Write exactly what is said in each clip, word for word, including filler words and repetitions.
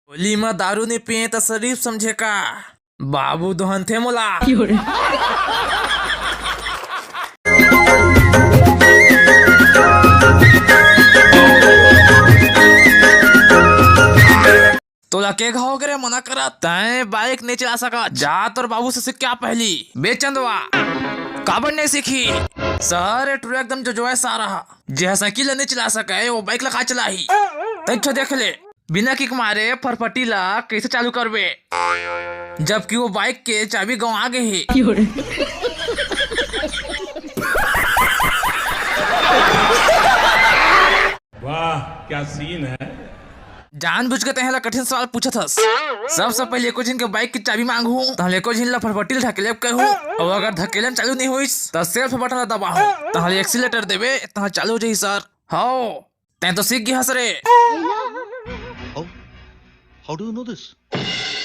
होली म दारू नइ पिए त शरीफ समझे का? बाबू दोहनथे मोला। तोला के घाव करे मना करत, तैं बाइक नइ चला सकत। जा तोर बाबू से सीख के आ पहली। बे चंदवा, काबर नइ सीखी? सर, ए टुरा एकदम जोजोए सारा ह। जे ह साइकिल ल नइ चला सकय, वो बाइक ल का चलाही? तैं देख ले, बिना किक मारे फरफटी ल कइसे चालू करबे, जबकि वो बाइक के चाबी गंवा गे हे। वाह, क्या सीन है। जानबूझ के तैं ह ला कठिन सवाल पूछत हस। सबसे पहले एको झिन के बाइक के चाबी मांगहूं, तहले एको झिन ला फरफटी ल ढकेलब कहूं, अउ अगर ढकेलन चालू नइ होइस, त सेल्फ बटन ला दबाहूं, तहले एक्सीलेटर देबे, तहां चालू हो जाही सर। हव, तैं तो सीख गे हस रे। How, how do you know this?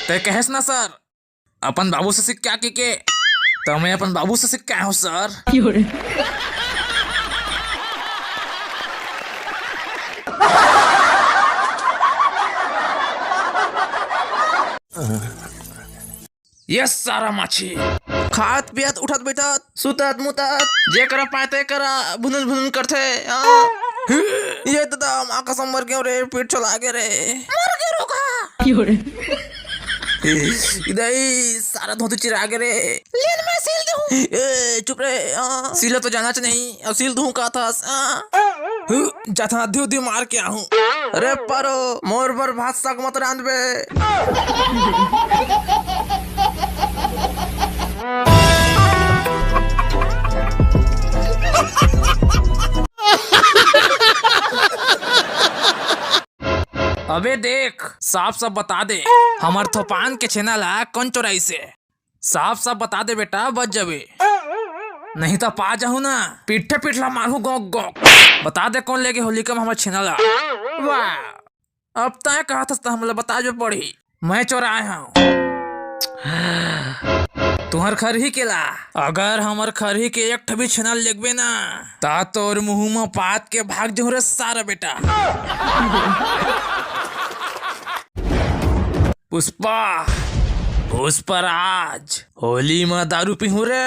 तैं कहेस ना सर, अपन बाबू से सीख के आ के, के? त मैं अपन बाबू से सीख के आए हूं सर। ये सारा माछी खात पियत उठत बैठत सुतत मुतत जे करा पाए ते करा भुनुन भुनुन करथे। हाँ। ये ददा माँ कसम मर गयो रे, पीठ चला गे रे। मर गे रोका। इदई सारा धोती चिरा गे रे। लेन मैं सील दूं। ए चुप रे। हाँ। सीला तो जाना च नहीं, अब सील दूं का था। हाँ। हु, जाथा धिव धिव मार के आहूं। अरे परो, मोर बर भात साग मत रांधबे। अबे देख, साफ साफ बता दे, हमर थोपान के छेना ला कोन चोराइसे? साफ साफ बता दे बेटा, बच जाबे, नहीं त पा जाहूं ना, पीठे पीठ ला मारहूं गोक गोक। बता दे कोन लेगे होलिका म हमर छेना ला। वाह, अब तय कहत हस त हमला बता जो पड़ही, मैं चोराए हंव। तुहर खरही के ला, अगर हमर खरही के एक ठो भी छेना लेगबे ना, त तोर मुंह म पात के भाग जहूं रे सारा बेटा। पुष्पा, पुष्पराज, होली म दारू पीहूं रे।